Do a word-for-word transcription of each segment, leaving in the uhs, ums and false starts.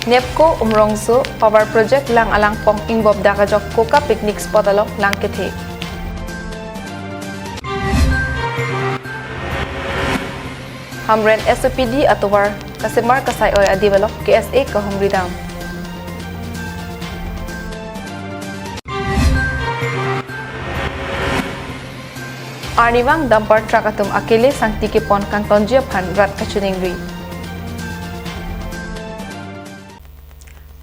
NEEPCO Umrongso Power Project lang alangpong ingbop dak ajok KOKA picnic spot along lang kethe. Hamren S O P D atovar kasemar kasai-oi adim along K S A kahumri dam. Arnivang dumper truck atum akele sangti kepon kangtonji aphan rat kachiningri.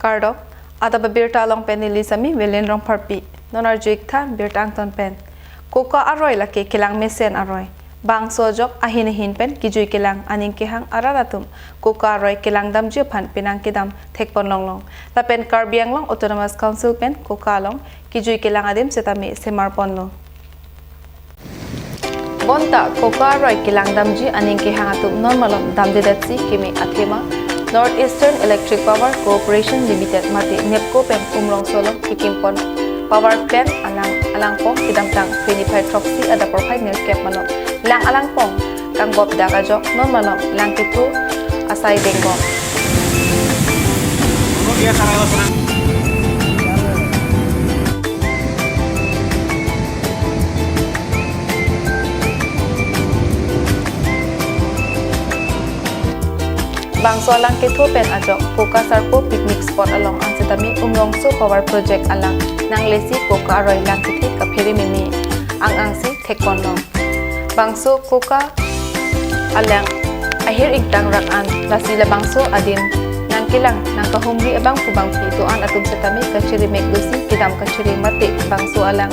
Kardom, adap abirta along pen neli sami Velen Rongpharpi. Non arju-ik tha birta angton pen. KOKA aroi lake kelang mesen aroi. Bangso ajok ahin ahin pen kejui kelang aning kehang arat atum KOKA aroi kelang damji aphan penang kedam thekpon longlong. Lapen Karbi Anglong Autonomous Council pen KOKA along kejui kelang adim setame semarponlo. Bonta KOKA aroi kelang damji aning kehang atum non malom damdedetsi keme athema North Eastern Electric Power Corporation Limited mate NEEPCO pen Umrongso along kekimpon power plant alang alangpong kedamtang phre niphai throksi adap porphai nerkep malom lang alangpong kangbop dak ajok non malom lang ketho asai dengbom. Bangso alang ketho pen ajok KOKA sarpo picnic spot along an setame Umrongso Power Project alang nanglesi KOKA aroi lang kethe kaphere meme ang angsi thekponlong. Bangso KOKA alang ahir ingtang rak an lasi labangso adim nangkelang nangkahumri abangphu bangphi do-an atum setame kachiri mek dosi kedam kachiri mate bangso alang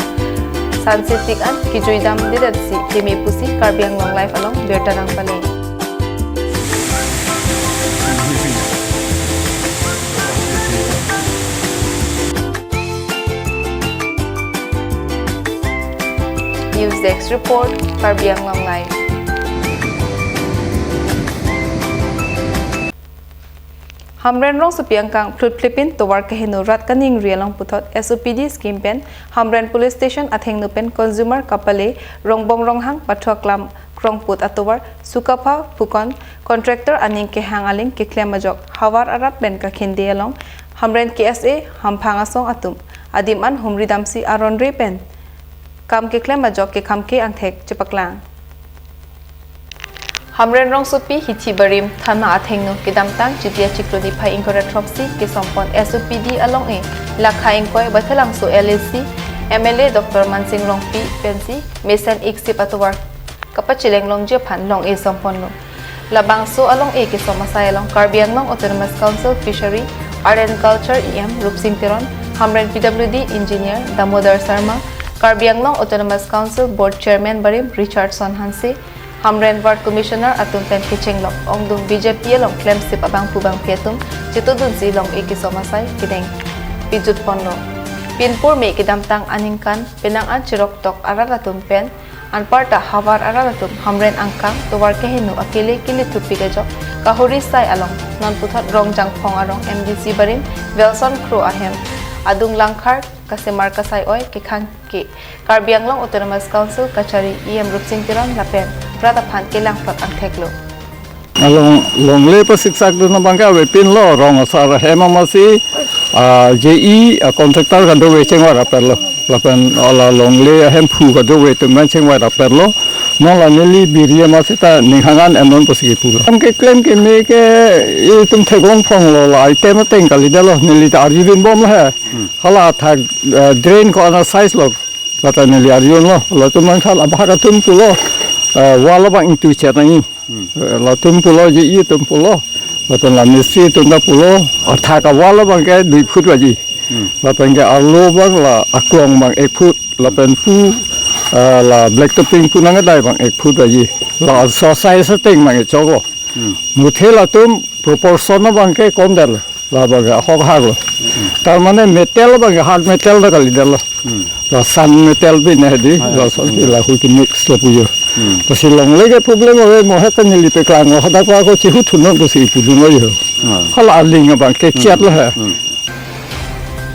sansetik an kejui damdedetsi keme pusi Karbi Anglong Live along birta nangpale. News Desk Report, Karbi Anglong Live. Hamren rongsopi angkang Phlutlipin tovar keheno rat kaningri along puthot S O P D scheme pen Hamren Police Station athengno pen consumer kapale Rongbong Ronghang Pathuaklam Krongput atovar Sukapha Phukon contractor aning kehang aling keklem ajok havar arat pen kakhinde along Hamren K S A hamphang asong atum adim an humri damsi aron re pen kam keklem ajok kekhamke angthek chepaklang. Hamren rongsopi Hithi Barim thana athengno kedamtang Chiti achiklo niphai ingkoi ra throksi kesompon S O P D along e lakha ingkoi Baithalangso L A C M L A Doctor Mansing Rongpi pensi mesen iksip atovar kapachileng longji aphan long-e somponlo. Labangso along-e kesom asai along Karbi Anglong Autonomous Council Fishery, Art and Culture E M Rupsing Teron, Hamren P W D Engineer Damodar Sarma, Karbi Anglong Autonomous Council Board Chairman Barim Richardson Hanse, Hamren Ward Commissioner atum pen kechenglok ongdung B J P along klemsip abangphu bangphi atum chetodunsi long-e kesom asai kedeng pijutponlo. Pinpur me kedamtang aningkan penang an cheroktok arat atum pen anparta havar arat atum Hamren angkang tovar keheno akele kelithupik ajok kahuri sai along non puthot Rongjangphong arong M D C Barim Welson Kro ahem adung langkhar kasemar kasai-oi kekhang ke Karbi Anglong Autonomous Council kachari E M Rupsing Teron lapen rat aphan kelangplot angtheklo. Along longle pasiksak dun abangke avepinlo rong asar hem amatsi, ah, J E, ah, contractor kadokave chengvai rapetlo. Lapen ala longle ahemphu kadokave atum chengvai rapetlo. Non la neli biri amatsi ta ning hangan enon pusi kipulo. Kam keklem keme ke itum theklongphonglo la item ateng kalidetlo neli ta arjudunbomlo he. Hmm. Hala athak, ah, drain ko-an asize lo. Lata neli arjunlo, latum mangthal abahak atum pulo, eh, wall abang ingtui chet nangji. Hmm. Eh, latum pulo J E atum pulo, latum la mistri atum ta pulo, athak a-wall abangke dui foot vaji. Hmm. Lapen ke arlo abang la aklong abang ek foot, lapen pu, eh, la black topping pu nangkadai abang ek foot vaji. La so size ateng abang e choklo. Hmm. Muthe latum proportion abangke komdetlo. Labangke ahok haklo. Hmm. Tar mane metal abangke hard metal ta kalidetlo. Hmm. La sand metal pi ne di, ah, la sand pi, hmm, la hui ke mix lo pujo. Hmm. Lasi longle ke problem ave mo he ta neli peklanglo hadak pa ko chihuthunon pusi pudunlo jo. Ah. Hala aling abangke, hmm, kiat lo he. Hmm.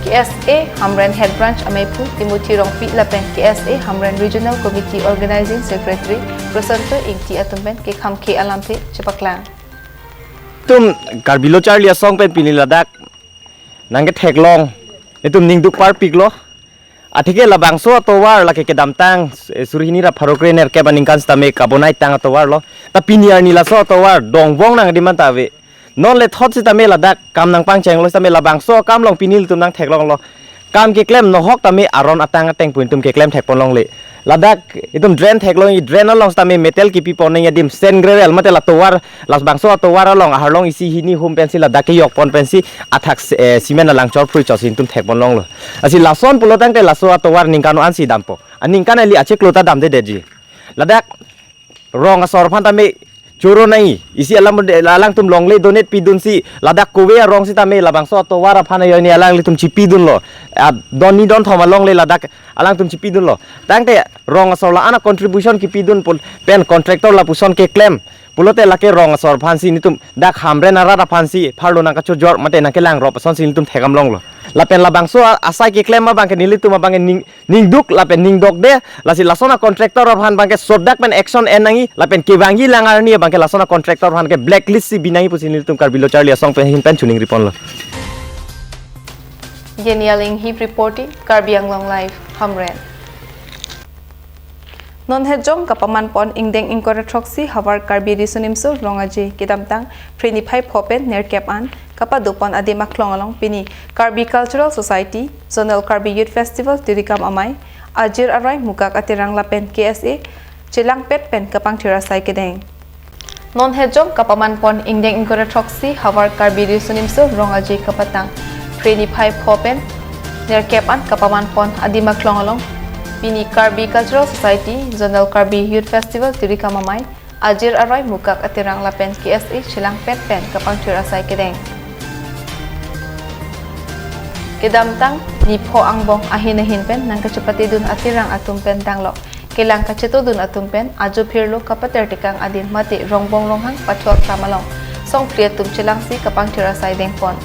K S A Hamren Head Branch ameiphu Timothy Rongpi lapen K S A Hamren Regional Committee Organizing Secretary Prosanto Ingti atum pen kekhamke alamthe chepaklang. Itum Karbi Lo Charli Asong pen pini ladak nangketheklong, itum ningduk parpiklo. Atheke labangso atovar lake kedamtang, eh, suri hini ra pharo kre nerkep aningkan sitame kabonai tang atovar lo. Ta pini arni laso atovar dongvong nang di man ta ave. Non le thot sitame ladak kam nangpangchenglo sitame labangso akam along pini ilitum nangtheklonglo. Kam keklem nohok tame aron atang ateng pu itum keklem thekponlongle. Ladak itum drain theklong, i drain along sitame metal kipipon nang adim, sand gravel mate la tovar, labangso atovar along aharlong isi hini hum pensi ladak kejokpon pensi athak, eh, cement alang chorphrui chotsi itum thekponlonglo. Lasi lason pulo tangte laso atovar ningkan ansi dampo. Aningkan ali achiklo ta damdedetji. Ladak rong asor aphan tame choro nangji. Isi alam alangtum longle donate pidunsi ladak kove arong sitame labangso atovar aphan ajoine alanglitum chipidunlo. A, don ni don thom alongle ladak alangtum chipidunlo. Tangte rong asor la-an a contribution kipidun pul pen contractor lapuson keklem. Pulote lake rong asor aphansi nitum dak Hamren arat aphansi pharlo nangkachojor mate nangkelangrop asonsi nitum thekdamlonglo. Lapen labangso a-, asai keklem abangke nelitum abangke ning, ningduk lapen ningdokde, lasi lason a contractor aphan abangke sodak pen action en nangji lapen kevangji lang arni abangke lason a contractor aphan ke blacklist si bi nangji pusi nelitum Karbi Lo Charli Asong pen ahin pen choningriponlo. Jenial Inghip reporting, Karbi Anglong Live, Hamren. Non hejong kapamanpon ingdeng ingkoi ra throksi havar Karbi Riso Nimso Rong Aje kedamtang Phre niphai pho pen nerkep an kapadopon adim aklong along pini Karbi Cultural Society, Zonal Karbi Youth Festival Tirikam Amei, Ajir Aroi Mukak Aterang lapen K S A chelangpet pen kapangthir asai kedeng. Non hejong kapamanpon ingdeng ingkoi ra throksi havar Karbi Riso Nimso Rong Aje kapatang Phre niphai pho pen nerkep an kapamanpon adim aklong along pini Karbi Cultural Society, Zonal Karbi Youth Festival Tirikam Amei, Ajir Aroi Mukak Aterang lapen K S A chelangpet pen kapangthir asai kedeng. Kedamtang nipho angbong ahin ahin pen nangkachepatedun aterang atum pen danglok kelang kachetodun atum pen ajo phirlo kapater tekang adim mate rongbong ronghang pathu aklam along songphli atum chelangsi kapangthir asai dengpon.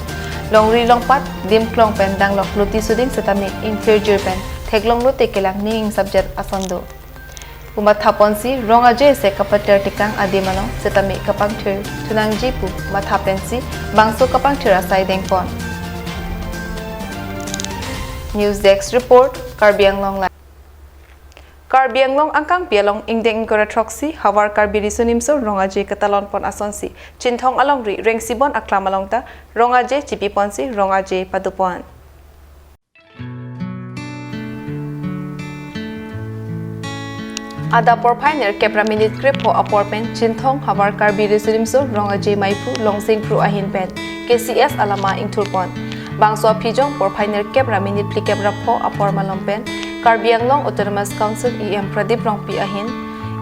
Longri longpat dimklong pen danglok loti suding setame ingthirjir pen theklonglote kelang ning subject ason do pu mathaponsi Rong Aje se kapater tekang adim along setame kapangthir thunangji pu matha pensi bangso kapangthir asai dengpon. News Desk Report, Karbi Anglong Live. Karbi Anglong angkangpi along ingdeng ingkoi ra throksi havar Karbi Riso Nimso Rong Aje katalonpon asonsi Chinthong alongri Rengsibon aklam along ta Rong Aje chipiponsi Rong Aje padopon. Adap porphai nerkep ra minit krepho apor pen Chinthong havar Karbi Riso Nimso Rong Aje maiphu Longsing Kro ahin pen K C S alama ingthurpon. Bangso aphijong porphai nerkep ra minit phlikep ra pho apor malom pen Karbi Anglong Autonomous Council E M Pradip Rongpi ahin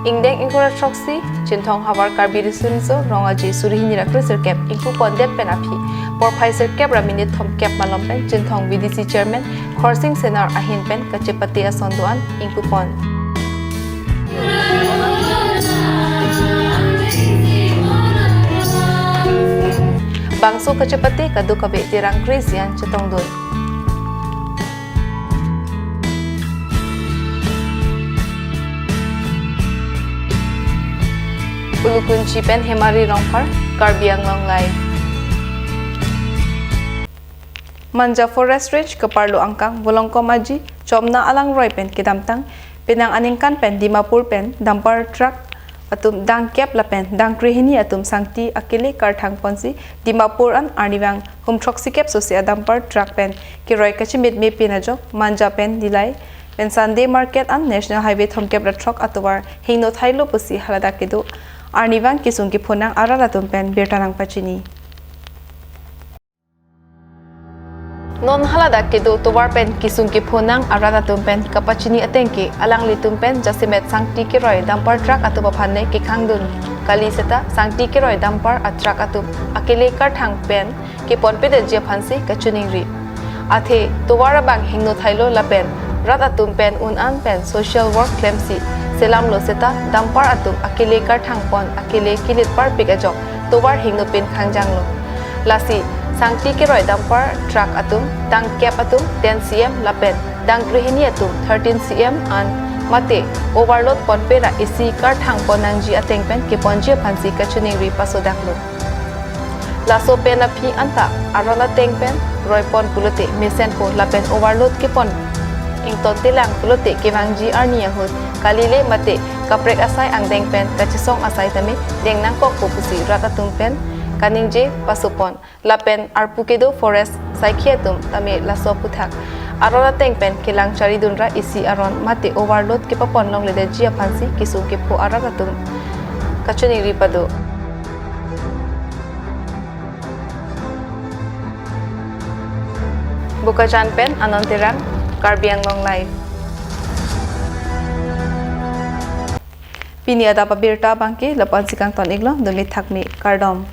ingdeng ingkoi ra throksi Chinthong havar Karbi Riso Nimso Rong Aje suri hini ra kre sirkep ingpupondet pen aphi porphai sirkep ra minit thomkep malom pen Chinthong V D C Chairman Khorsing Senar ahin pen kachepate ason do-an ingpupon. Bangso kachepate kadokave terang kresian chetongdun. Ulukunchi pen Hemari Rongphar, Karbi Anglong Live. Manja Forest Range keparlo angkang Volongkom Aji Chomna alangroi pen kedamtang penang aningkan pen Dimapur pen dumper truck atum dangkep lapen dangkrehini atum sangti akele karthang ponsi Dimapur an arnivang hum throksikep sosi adumper truck pen keroi kachimitme pin ajok Manja pen Dillai pen Sunday market an National Highway thomkep ra throk atovar hingno thailo pusi haladak kedo arnivang kesung kephonang arat atum pen birta nangpachini. Non haladak kedo tovar pen kesung kephonang arat atum pen kapachini atengke alanglitum pen jasemet sangti keroi dumper truck atum aphan ne kekhangdun kali seta sangti keroi dumper a truck atum akele karthang pen keponpedetji aphansi kachiningri. Athe tovar abang hingno thailo lapen rat atum pen un-an pen social work klemsi selamlo seta dumper atum akele karthang pon akele kilit parpik ajok tovar hingno pin khangjanglo. Lasi sangti keroi dumper truck atum dangkep atum ten C M lapen dangkrehini atum thirteen C M an mate overload ponpe ra isi karthang pon nangji ateng pen keponji aphansi kachiningri pasodaklo. Laso pen aphi anta aron ateng pen roipon pulote mesenpo lapen overload kepon ingtontelang pulote kevangji arni ahut kalile mate kaprek asai angdeng pen kachesong asai tame deng nangkokpo pusi rat atum pen kaningje pasopon. Lapen arpu kedo forest saikhi atum tame laso aphuthak aron ateng pen kelang charidunra isi aron mate overload kepapon longledetji aphansi kesung kepho arat atum kachiningri pado. Bokajan pen Anand Terang, Karbi Anglong Live. Pini adap abirta abangke lapu-ansi kangton-iklo, dumi thakmi kardom.